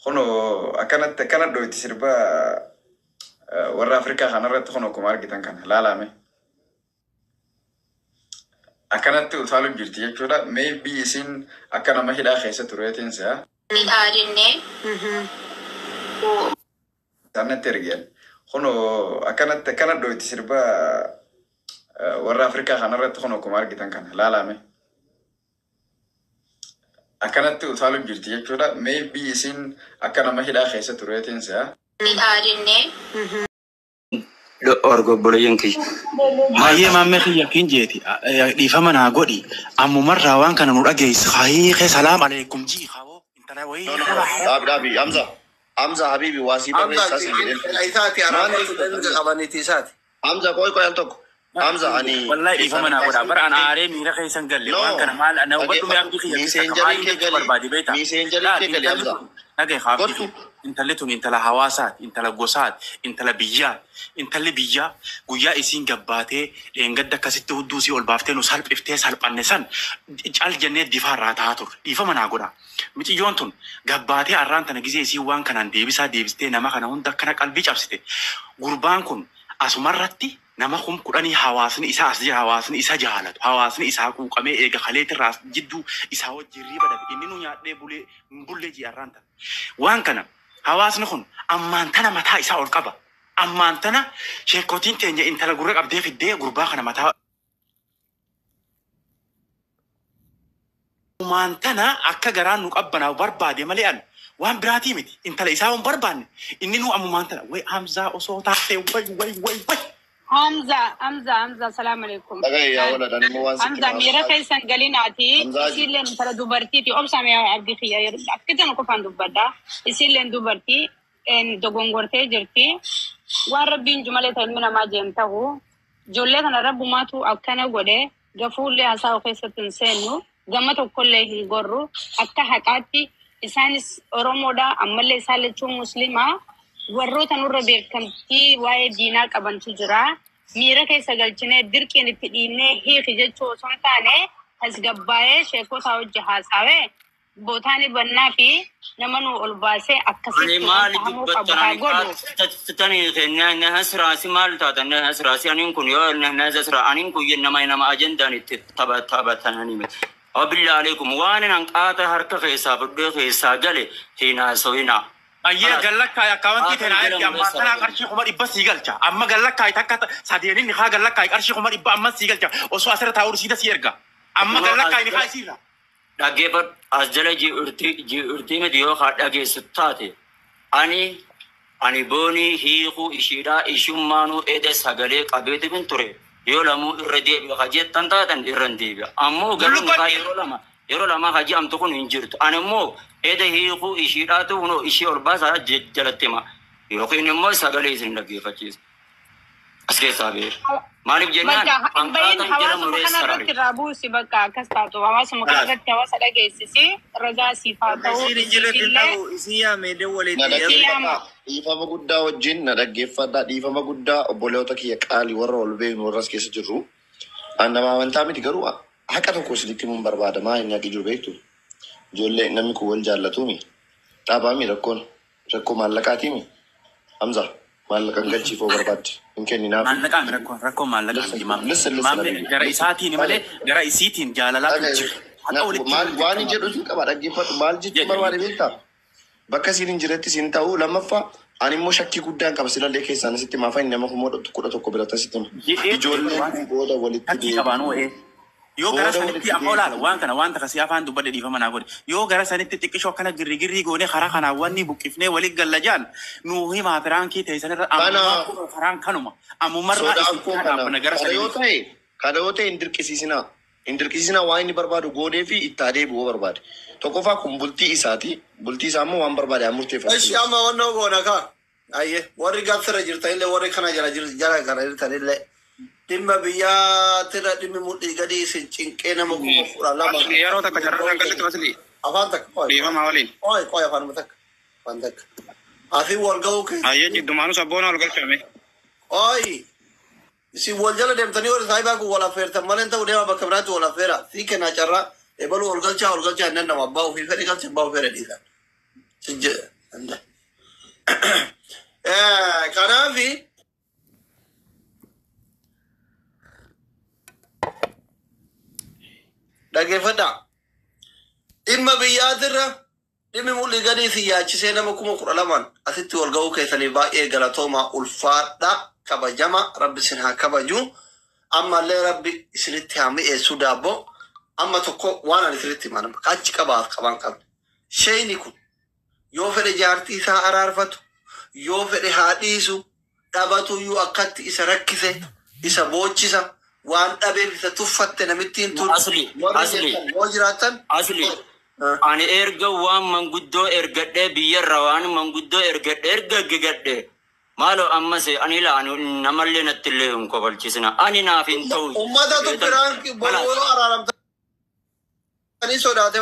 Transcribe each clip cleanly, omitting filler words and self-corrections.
Kunoo akkanatti akkana dhoyti sirba warra Afrikaa kanarratti kun akkuma argitan kana laalame. Akkanatti utaaluun jirti jechuudha. Maybe isin akka nama hidhaa keessa tureetiin si'a. Dhaadinne. Isaanatti ergeen. Kunoo akkanatti akkana dhoyti sirba warra Afrikaa kanarratti kun akkuma argitan kana laalame. Akkanatti utaaluun jirti jechuudha. Maybe isin akka nama hidhaa keessa tureetiin si'a. Dhaadinne. Orgo obboleeyyan kiyya. Hayyee maammee kiyya kin jeeti dhiifama naa godhi ammumarraa waan kana nu dhageessi hayiiqee salaam aleekum jii kaboo intala wayii. No, no, dhaabi, dhaabi. Hamza. Hamza habibi waa sii barreessaa siin jedheen. Isaati araarratti qabaniiti isaati. Hamza qoy qoy al tokko. Hamza ani. Wallahi dhiifama naa godha bara ana aaree miira keessan galle waan kana maal na hubadhu mee abdii kiyya keessa Messengerii maaliin kee jechuu gali. barbaade beektaa? Messengerii kee gali Hamza. Dhagaye abdii Godhu. Intalli tun intala hawaasaati, intala gosaati, intala biyyaati. Intalli biyyaa guyyaa isiin gabbaatee dheengadda akkasitti hudduu isii ol baaftee nu salphiftee salphanne san cal jennee difaarraa taa'aa turre. Dhiifama naa godha. Miciyyoon tun gabbaatee arraan tana gizee isiin waan kanaan deebisaa deebistee nama kana hunda akkana qalbii cabsite. Gurbaan kun asumarratti nama 10,000 hawaasni isaa as jira, hawaasni isa jaalatu, hawaasni isaa quuqamee eega kaleetirraa jidduu isaa wajjin riiba dhabe, inni nu nyaadhee bulee hin bullee jii arraan tana. Waan kana hawaasni kun ammaan tana mataa isaa ol qaba. Ammaan tana sheekotiin teenya intala gurra qabdee fiddee gurbaa kana mataa ammaan tana akka garaan nu qabbanaa'u barbaade malee an waan biraatii miti. Intala isaa hin barbaanne inni nu ammumaan tana way Hamzaa osoo taatee way way way way. Hamza, Hamza, Hamza, salaam alaikum. Dhagaye yaa walad ani immoo waan sitti Hamza, miira keessan galinaati. Hamza aji. Isilleen intala dubartiiti. Obsa mee abdii kiyya yeroo akkitan qofaan dubbadha. Isilleen dubartii dogongortee jirti. Waan rabbiin jumalee ta'e ilmi namaa jeen ta'u. Ijoollee kana rabbumaatu akkana godhe gafuullee haasa'u keessatti hin seennu. Gama tokkollee hin gorru. Akka haqaatti isaanis Oromoodha. Ammallee isaan lachuun Muslimaa. Warroota nurra beekamtii waa'ee diinaa qabantu jira. Miira keessa galchinee dirqiin itti dhiibnee hiiki jechuu osoo hin taane tasgabbaa'ee sheekota hojii haasawee bootaan bannaa fi nama nu ol baasee Ani akkasitti waan maali tahamuu qabu dubbattan haa ani godhu. tani keenya na hasraasi maal taatan na hasraasi aniin kun yoo na hasra aniin kun nama nama ajendaan itti taphatanii miti. Abilla alaikum waan nan qaata harka keessaa fudhee keessaa gale hin haasawinaa. Ayyee gallakkaay akkaawwantii Haatan teenaa jala ergi ammaan murteessaa tanaa jira. qarshii 100,000 sii galcha. Amma gallakkaay takka sadeenin ni haa gallakkaay qarshii 100,000 amma sii galcha. Osoo asirra taa'uu siida sii erga. Amma Kunoo as gallakkaay ni haa isiirra. Dhaggeeffadhu as jala ji'urtii miti yoo haa dhageessu taate ani boonii hiikuu ishiidhaa ishummaanuu eda sagalee qabeetu ture yoo lamuu irra deebi'a ka jettan taatan irra hin deebi'a ammoo garuu Bulluqoon nikaa yeroo lama ka je'amtu kun hin jirtu ani immoo eda hiikuu ishiidhaatu kunoo ishii ol baasaa jalatti hima yookiin immoo sagalee isin dhaggeeffachiisa as keessaa beera maaliif jennaan Bakka hin bahin hanqaatan jala hawaasuma muree kana sarare. irratti irraa buusi bakka akkas taatu hawaasuma kana irratti hawaasa dhageessisi ragaa siif haa ta'u Isiin hin jirretti hin isiifillee ta'u isii yaamee Na dawwaleetti yeroo dhaggeeffadhaa. Dhiifama guddaa wajjin na dhaggeeffadhaa. Dhiifama guddaa obboleewwota kiyya qaalii warra ol beeknu warra as keessa jirru. An nama amantaa miti garuu haqa tokko isinitti himuun barbaada. Maa inni haqi jiru beektu? Ijoollee namni kun wal jaallatuumi. Dhaabaami rakkoon. Rakkoo maallaqaatiimi. Hamza maallaqa hin galchiifoo barbaadde. Hin kenninaafi. Maallaqaan rakkoo rakkoo maallaqaan Listen, miti maammee. listen, listen, Maammee habibi. gara Listen. isaatiin malee gara isiitiin jaalalaatu Dhagaye. jira. Haqa walitti Maal himuun waan hin dirqama. jedhu sin qaba dhaggeeffadhu. Maal jechuu Jedhe. barbaade beektaa? Bakka isiin hin jiretti siin ta'u lammaffaa ani immoo shakkii guddaan qaba silallee keessaan sitti himaa fa'i nama 11,000 biratti sitti hima. Jedhee Ijoolleen waan kun booda walitti shakkii qabaanuu deebi'u. ee. Yoo gara Booda sanitti walitti amma olaala deebi'u. waan kana waan takka si afaan dubbadhe dhiifama naa godhe. Yoo gara sanitti xiqqishoo akkana girri girrii goonee karaa kanaan wanni buqqifnee waliin galla jaan nuu himaa piraankii ta'e sanirra Kana ammumaa kunoo karaan kanuma ammumarraa sodaan isin koo bira kana dhaabbanna gara kana yoo saniinis. ta'e kana yoo ta'e hin dirqisiisinaa. Hin dirqisiisinaa waan inni barbaadu goonee fi itti adeemu barbaade. Tokkoffaa kun bultii isaati. Bultii isaa immoo waan barbaade haa murteeffatu. Ishi amma wannoo goona kaa. Ayye warri gaafsirra jirtanillee warri kana jala jala kana jirtanillee dhimma biyyaatirra dhimmi mudhii gadi isin cinqee nama 12,000. Asli yeroo takka carraa galatti asli Afaan takka qoy dhiifama waliin. qoy qoy afaan takka afaan takka. Asii wal ga'uu Ayyee keessatti jiddumaanuu sabboona ol galchame. qoy isin wal jala deemtanii warri saayibaa kun wal affeertan malee ta'u deema bakka biraatti wal affeera. Sii kennaa carraa ebaluu ol galchaa ol galchaa hin nama abbaa ofii fedhe galcha abbaa ofii fedhe dhiisa. Mul'ii gadii si yaachisee nama 12,000 asitti wal ga'uu keessanii baay'ee galatooma, ulfaadha, kabajama. Rabbi isin haa kabaju. Ammallee Rabbi isinitti haa mi'eessuu daabboo. Amma tokko waan ani isinitti himan achi qabaaf qaban qabne. Sheeyni kun yoo fedhe jaartii isaa araarfatu, yoo fedhe haa dhiisu, dhabatuyyuu akkatti isa rakkise, isa boochisa, waan dhabeef isa tuffatte namittiin tun. Asli, Warri asli. jettan yoo jiraattan. Asli. Ani erga waan manguddoo ergadhee, biyyarra waan manguddoo ergadhee erga gigadhe, maaloo ammas ani ilaanu namallee natti illee hin kofalchisina. Ani naaf hin ta'u. Uummatatu prank boroo araaramtanii sodaate.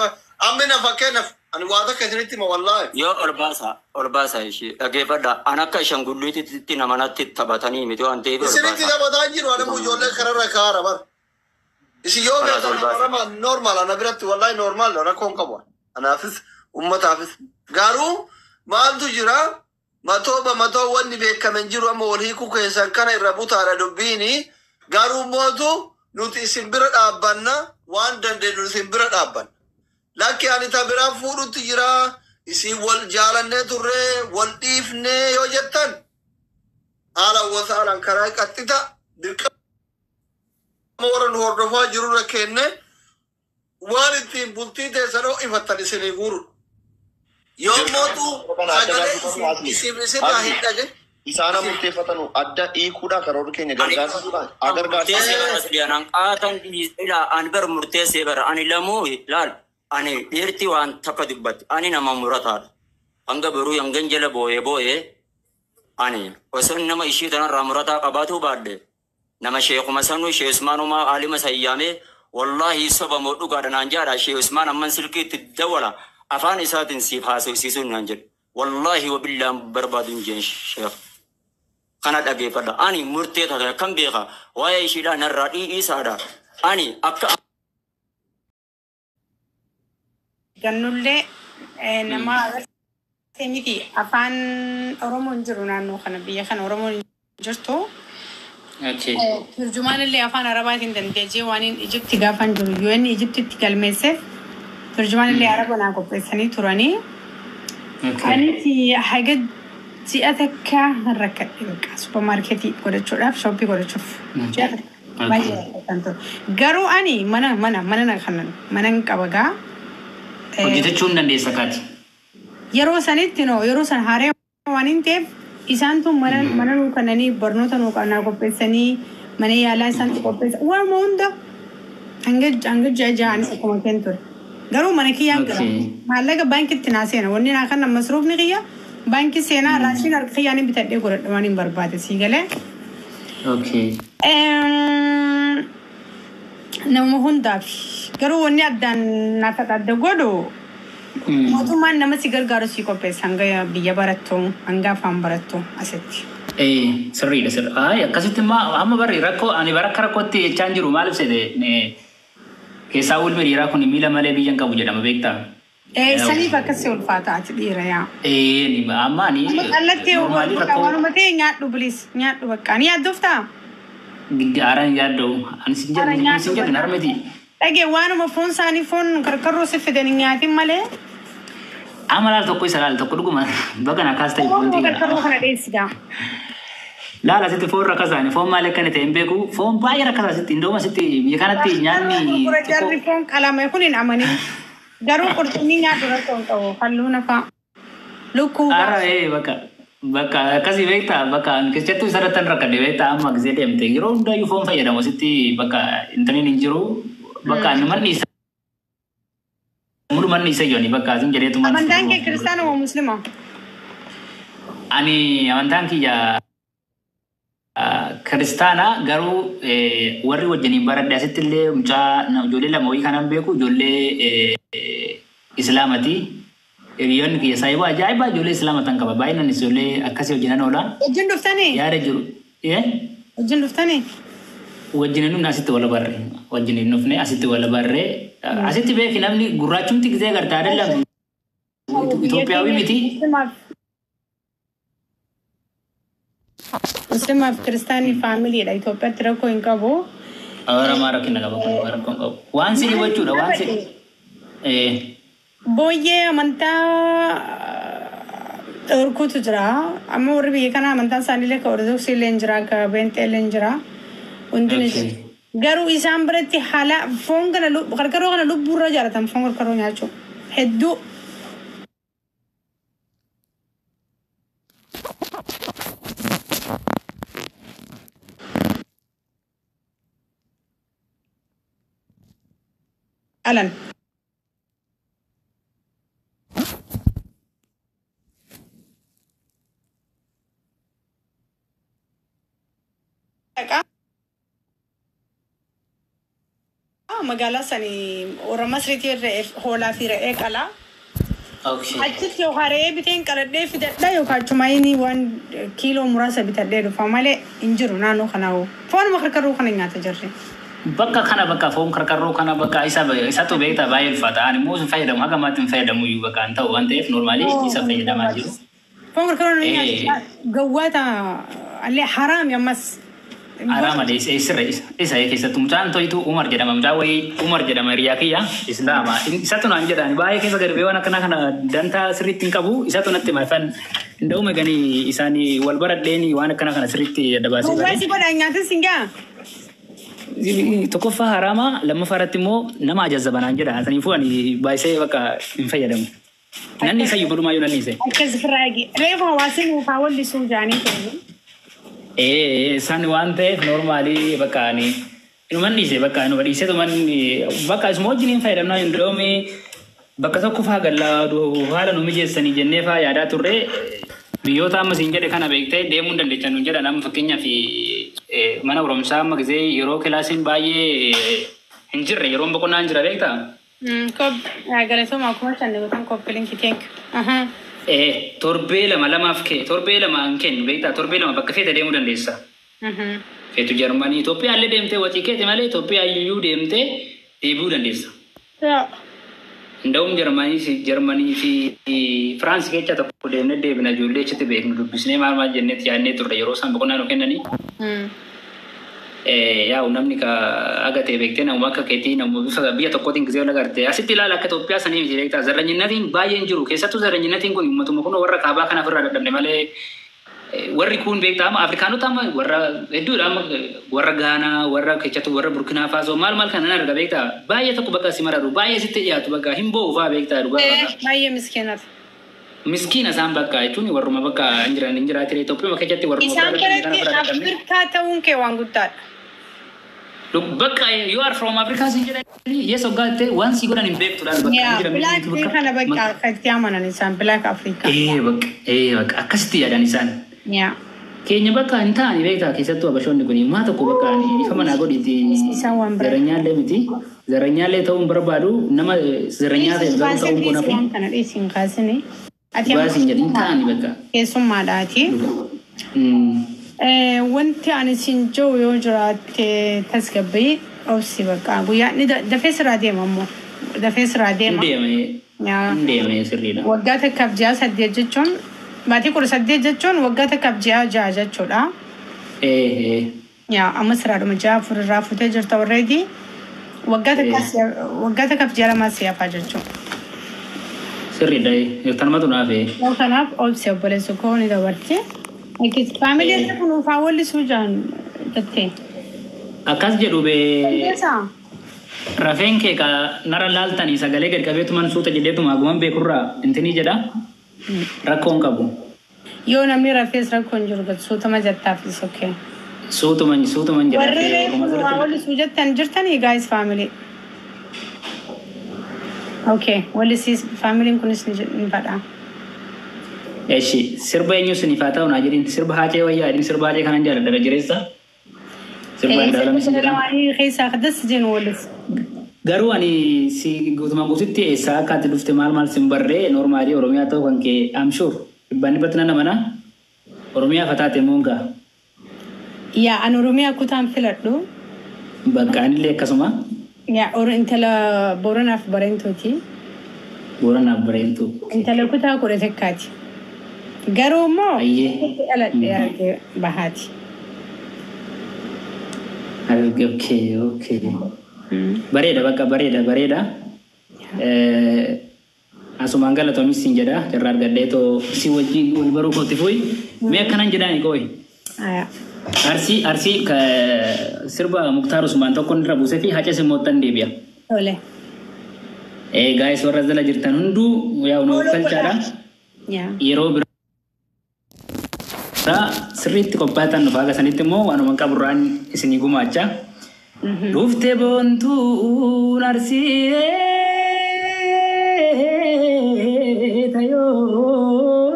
Ammi na fakkeenyaaf ani waa takka isinitti hima, wallaahi. Yoo ol baasa, ol baasa, ishee dhageeffadha. An akka ashangulliititti nama natti taphatanii miti waan ta'eef ol Isinitti baasa. taphataa hin jiru, ani ijoollee kararra kaara bar. Isin yoo Kalaas beektan ol baasa. nama normal ana biratti, wallaahi, normal rakkoon qabu. Anaafis uummataafis. Garuu maaltu jira, matoo bamatoo wanni beekame hin jiru. Amma wal hiikuu keessan kana irra butaadha dubbiini. Garuu mootu nuti isin bira dhaabbanna, waan dandeenyu isin bira dhaabbanna. Lakki, ani ta biraa fuudhutti jira, isin wal jaalannee turre wal dhiifnee yoo jettan, haala wasaalaan karaa qaxxita dirqama warra nu hordofaa jirurra kenne waan ittiin bultii teessan ho'ifattan isinii guuru. Yoo mootu sagalee isin isinirraa hin dhage. Isaan murteeffatanu adda hiikuudha, karoora keenya gargaarsuudha. Haa Murteessee gargaarsisu. bara, asli anaan qaatan ilaa ani bar murteessee bara ani lamuu laal, ani dhiirti waan takka dubbatti, ani nama murataadha. Hanga boruu hangan jala boo'ee boo'ee, ani osoo nama ishii tanarraa murataa qabaatuu baadhe, nama sheekuma sanuu, Shee Usmaanumaa aalima sayyaamee, wallaahi soba moo dhugaadha naan jaadha. Shee Usmaan amman silkiitti dawwala, afaan isaatiin siif haasofsiisuun naan jedhe. Wallaahi wabillaan barbaadu hin jeen. Sheekh kana dhageeffadha. Ani murtee taate kan beeka waa'ee ishiidhaa narraa dhiisaadha. Ani akka Gannullee nama agartee miti, afaan Oromoo hin jiru naannoo kana, biyya kana Oromoon hin jirtu. Turjumaan illee afaan Arabaatiin dandeejee waan hin Ijipti gaafan jiru UN Ijiptitti galmeesseef turjumaan illee Araba naa qopheessanii turanii. Anis haga ji'a takka rakkadhe, bakka supermarketii godhachuudhaaf, shoppii godhachuuf. Ji'a takka baay'ee rakkatan ture. Garuu ani mana kanan mana qaba gaa. Hojjetachuu hin dandeessa kaati. Yeroo sanitti no, yeroo san haaree waan hin ta'eef, isaantu mana nuu kennanii, barnoota nuu naa qopheessanii, mana yaalaa isaantu qopheessa, waanuma hunda hanga ji'a ja'anis akkuma kennu ture. Garuu mana kiyyaan qaba. Maallaqa baankitti naa seena, wanni naa kan masruufni kiyya baankii seenaa, raashiin harka kiyyaan bitadhee godhadha waan hin barbaade, sii galee. Nama hundaaf garuu wanni addaan naaf adda godhu, mootummaan nama si gargaaru si qopheessa hanga biyya barattu, hanga afaan barattu asitti. Sirriidha, sirri. Ay, akkasitti immoo amma barri rakkoo ani bara akka rakkootti jechaan jiru maaliif seete, keessaa ulmi dhiiraa kun miila malee biyya hin qabu jedhama, beektaa? Saniif akkasii ulfaata, ati dhiira yaa. Amma ani Amma qallattee normally rakkoo waanuma ta'e nyaadhu, bilis nyaadhu, bakka ni yaaddoftaa? Haaraan yaadda'u ani sin Haara jedhu nyaadhu sin jedhu bakka. Harmeti. Dhagee, waanuma foon isaanii, foon karkarroo si fidan hin nyaatin malee. Amma laal, tokko isa laal, tokko dhuguma baga na kaas ta'e Foonuma pointii karkarroo kana. kana dheessigaa. Laal, asitti foon rakkasaani, foon maal akka inni ta'e hin beeku, foon baay'ee rakkasaa asitti, indooma asitti biyya kanatti nyaanni Gurgura xiqqoo. jarri foon qalame kun hin amanin. Garuu qurxummii nyaadhu, rakkoo hin qabu. Halluu nafaa. Lukkuu Ara fa'aa. Bakka akkasii beektaa, bakka keessattuu isarratti hin rakkadhe, beektaa, amma gisee deemte yeroo hundayyuu foon fayyadamu asitti, bakka intaniin hin jiru, bakka manni isa mulu manni isa yooni bakka asin jedheetu manni Amantaan kee kiristaana moo musliima? Ani amantaan kiyya kiristaana, garuu warri wajjiniin baradhe asitti illee mucaa ijoollee lama wayii kanan beeku ijoollee islaamati. Hiriyoonni kiyya saayibaa ajaa'ibaa ijoollee islaama tan qaba. Baay'inaan ijoollee akkasii wajjinan oola. Wajjin dhuftanii? Yaada jiru. Wajjin dhuftanii? Wajjin dhufne, asitti wal barre. Wajjin dhufne, asitti wal barre. Asitti beeki, namni gurraachumti gisee gartaa adellam Itoophiyaawii miti. Musliimaaf kiristaanni faamiliidha. Itoophiyaatti rakkoo hin qabu. Awwaara rakkina qaba kun, rakkoo hin qabu. Waan si dhibachuudha, waan si. Booyyee amantaa dhorkuutu jira. Amma warri biyya kana amantaan isaaniillee ka Ortodoksii illee hin jira, ka Beenxee illee hin jira. Hundi ni jira. Garuu isaan biratti haala foon kana karkaroo kana lubbuurra jaalatan foon karkaroo nyaachuu. Hedduu. Alan. Dhaqaa magaalaa sanii warra Masriitii re'ee hoolaa fi re'ee qalaa. Achitti yookaan re'ee biteen qaladhee fidadha yookaan achuma inni waan kiiloo muraasa bitadhee dhufa malee hin jiru naannoo kanaa hoo. Foonuma karkarroo kana nyaata jirri. Bakka kana bakka foon karkarroo kana bakka isa isatu beektaa baay'ee ulfaata. Ani immoo hin fayyadamu, haga ammaatti hin fayyadamu iyyuu bakka hin ta'u waan ta'eef normaalii isa fayyadamaa jiru. Foon karkarroo namni nyaatu gawwaata allee haraami ammas. Haraama isa sirra isa keessattuu mucaan toyitu Umar jedhama, mucaa wayii Umar jedhama, hiriyaa kiyya Islaama. Isatu naan jedhaan baay'ee keessa gadi waan akkana kana dantaa sirriitti hin qabu, isatu natti hima ifan nda'uma ganii isaanii wal baradheeni waan akkana kana sirriitti adda baasee Gowwaa bare. si godha nyaatis hin gaa. Tokkoffaa haraama, lammaffaa irratti immoo nama ajazzabanaan jedha. Saniifuu ani baay'isee bakka hin fayyadamu. Nanni isa iyyuu badumaayyuu nanni isa. Akkas firraa eegi. Reefu hawaasni nuufaa wallisuu jaanii ture. Isaan waan ta'eef normaalii bakka ani inuman dhiise, bakka inuma dhiiseetuman bakka isuma wajjin hin fayyadamnaa hin dhoome, bakka tokko faa gallaa haala nu mijeessanii jennee faa yaadaa turre. Biyyoota amma siin jedhe kana beektee deemuu hin dandeechan nuun jedhan. Amma fakkeenyaaf mana barumsaa amma gisee yeroo kilaasiin baay'ee hin jirre, yeroon boqonnaa hin jira beektaa? Galatoomaa, akkuma shan gootan copy link, thank you. Torbee lama lamaaf kee torbee lama hin kennu beektaa, torbee 2 bakka feete deemuu dandeessa. Feetu Jarmanii, Itoophiyaa illee deemtee wacii keete malee Itoophiyaa iyyuu deemtee deebi'uu dandeessa. Nda'uun Jarmanii fi Firaansi keessa tokko deemnee deebina, ijoollee achitti beeknu dubbisnee maal maal jenneetti yaadnee turre yeroo isaan boqonnaa nu kennanii. Yaa'u namni ka agatee beektee namuma akka keetii namuma bifa biyya tokkootiin gisee wal agarte asitti ilaala, akka Itoophiyaa sanii miti beektaa, zarranyinnatiin baay'een jiru. Keessattuu zarranyinnatiin kun uummatuma kun warra kaabaa kanaaf irraa dadhabne malee warri kun beektaa amma Afrikaanota amma warra hedduudha, amma warra Gaanaa, warra keessattuu warra Burkinaa Faasoo maal maal kana nan arga beektaa, baay'ee tokko bakka si mararu, baay'ee sitti dhiyaatu, bakka hin bo'u fa'aa beektaa, dhugaa bakka. Baay'ee miskiinata. Miskiina isaan bakka jechuun warruma bakka hin jiran hin jiraatire Itoophiyaa keessatti warruma Isaan bira dadhabne kana biratti bira dadhabne. Afrikaa ta'uun kee waan guddaadha. Bakka "You are from Africa" sin jedhanii, "Yes" hoggaa jettee waan si godhan hin beektu laal bakka hin Yaa jiran black beektu bakka. kana bakka akka itti amanan isaan black Afrikaa. Bakka akkasitti yaadan isaan. Keenya bakka hin taane beektaa, keessattuu abashoonni kun maa tokko bakka ifa manaa godhiiti. Isaan waan biraa. Zaranyaallee miti. Zaranyaallee ta'uu hin barbaadu, nama zaranyaa ta'e garuu ta'uun kun hafu. Waan kana dhiisi, hin kaasini. Ati amma Baasiin jedhin hin taane bakka. keessummaadhaati. Wanti ani siin jiru yoo jiraatte tasgabbii obsi, bakka guyyaa ni dafee siraa deema immoo dafee siraa Hin deema. deeme. Hin deeme, sirriidha. Waggaa 1 fi ji'a 8 jechuun, baatii 18 jechuun waggaa 1 fi ji'a 6 jechuudha. Yaa amma siraadhuma ji'a 4 irraa futee jirta already. Waggaa 1 fi ji'a 2 si hafaa jechuudha. Sirriidha. Tanumatu naaf. Yoo kanaaf obsi obboleessu koo, ni dabarti. Faamilii irra kunuunfaa wallisuu jaan jettee. Akkas jedhu bee. Dandeessaa? Rafeen kee ka nara laaltanii sagalee gad qabeetuman suuta jedheetuma haguman beekurraa intinii jedha. Rakkoon qabu. Yoo namni rafees rakkoon jiru gad suutama jettaaf is okay. Suutuman suutuman jedha. Warri reefu waa wallisuu jettan jirtanii guys, family. Okay, wallisiis faamiliin kunis ni badha. Eshi, sirba eenyu siniif haa ta'u naa jedhin, sirba Haacee wayyaa jedhin, sirba Haacee kanan jaalladha jireessa. Sirba Andaalamis jedhama. Keessaa das jennu wallis. Garuu ani si guutumaan guututti eessaa akka ati dhufte maal maal sin barree, normaalii Oromiyaa ta'uu kan kee I'm sure dhibbaan dhibbatti nan amana. Oromiyaa fataate moongaa. Yaa ani Oromiyaa kutaan filadhu. Bakka anillee akkasuma. Yaa intala Booranaaf Bareentuuti. Booranaaf Bareentuu. Intala kutaa 11ti. Garuu immoo Ayyee. dhaladhee argee bahaati. Okay. Bareeda, bakka bareeda bareeda. Asumaan galatoomis siin jedha. Carraa argadheetoo si wajjin wal baruu kootti fuyi. Mee akkanan jedhaani qooyi. Arsii Arsii sirba Muktaar Usmaan tokko irra buusee fi Hacee Simmoottan deebi'a. Tole. Gaayis warra jala jirtan hunduu yaa nu galchaadha. Yeroo biraa sirriitti qophaa'atan nuuf haga sanitti immoo waanuma qaburraan isinii gumaacha. Dhuftee boontuun Arsii tayoo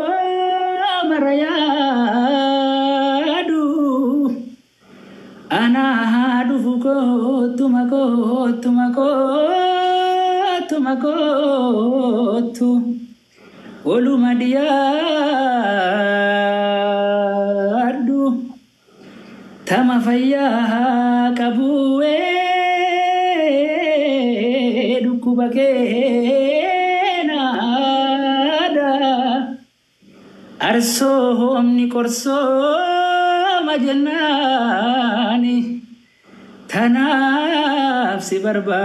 mara yaadu. Anaa dhufu koottuma koottuma koottuma koottu. Oluma dhiyaadhu. Tama fayyaa qabu dhukkuba keenaadha. Arsoomni qorsooma jennaani tanaaf si barbaada.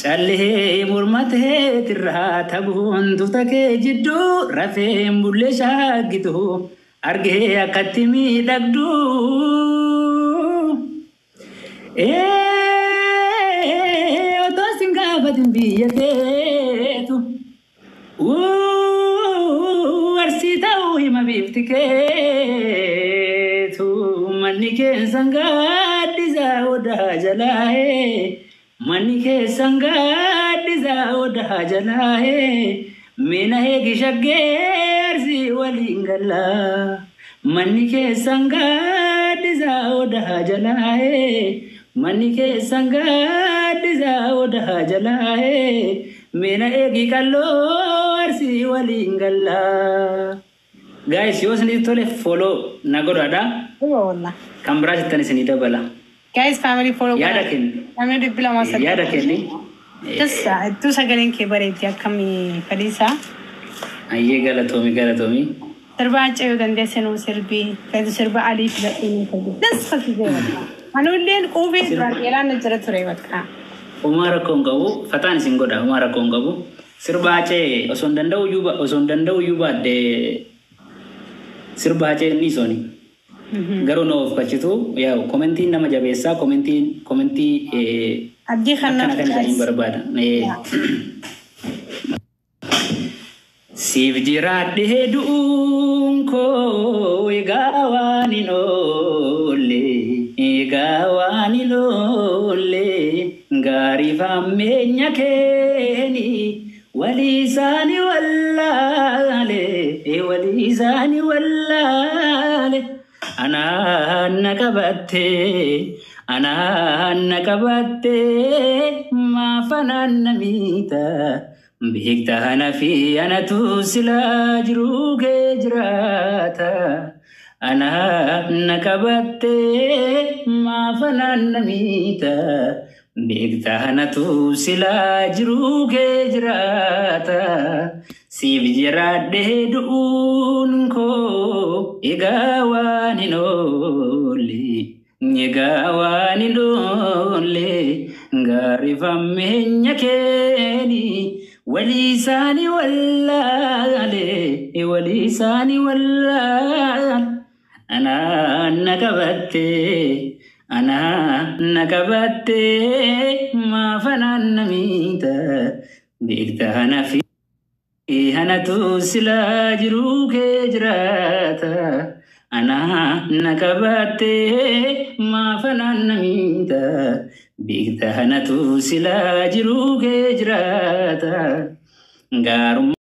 Callee mormateetirraa tabuun tufta kee jidduu rafeen bullee shaaggitu argee akkatti miidhagdu. Otoo sin gaafatin biyya keetu Arsii ta'uu hima bifti keetu manni keessan gaaddisaa odaa jalaa'ee. Manni keessan gaaddisaa odaa jalaa'ee. Mina eegi shaggee Arsii waliin gallaa. Manni keessan gaaddisaa odaa jalaa'ee. Manni keessan gaaddisaa odaa jalaa'ee. Mina eegi qalloo Arsii waliin gallaa. Guys, yoo isinitti tole follow na godhaadha. Kan biraa jettan isinii dabala. Guys, family follow. Yaada kenni. Namni 203. Yaada kenni. Just iddoo sagaleen kee bareeddi akkamii fadhiisaa. Ayyee galatoomi galatoomi. Sirba Haacee yoo dandeesse nuu sirbii. Fedhu sirba Alii filadhee nuu fedhu. Das fakkii bakka. Anuilleen quufee duraan eelaan na jira ture bakka. Homaa rakkoo hin qabu. Fataan isin godha homaa rakkoo hin qabu. Sirba Haacee osoo hin danda'u iyyuu osoo hin danda'u iyyuu baadde sirba Haacee ni sooni. Garuu na of kachitu yaa komentiin nama jabeessaa komentiin komentii Abdii akkana kanaaf kan isaanii barbaada. Siif jiraadhee du'uun koo egaa waan hin oolle egaa waan hin oolle gaarii fammeenya keeni walii isaanii wallaale walii isaanii wallaale anaan na qabattee anaan na qabattee maaf anaan na miita beektaa ana fi anatu silaa jiruu kee jiraata. Anaan na qabattee maaf anaan na miita beektaa anatu silaa jiruu kee jiraata. Siif jiraadhee du'uun koo egaa waan hin oolle egaa waan hin oolle gaarii fammeenya keeni walii isaanii wallaale walii isaanii wallaale anaan na qabattee anaan na qabattee maaf anaan na miita beektaa ana fi anatu silaa jiruu kee jiraata. Anaan na qabattee maaf anaan na miita beektaa anatu silaa jiruu kee jiraata. Gaarummaa.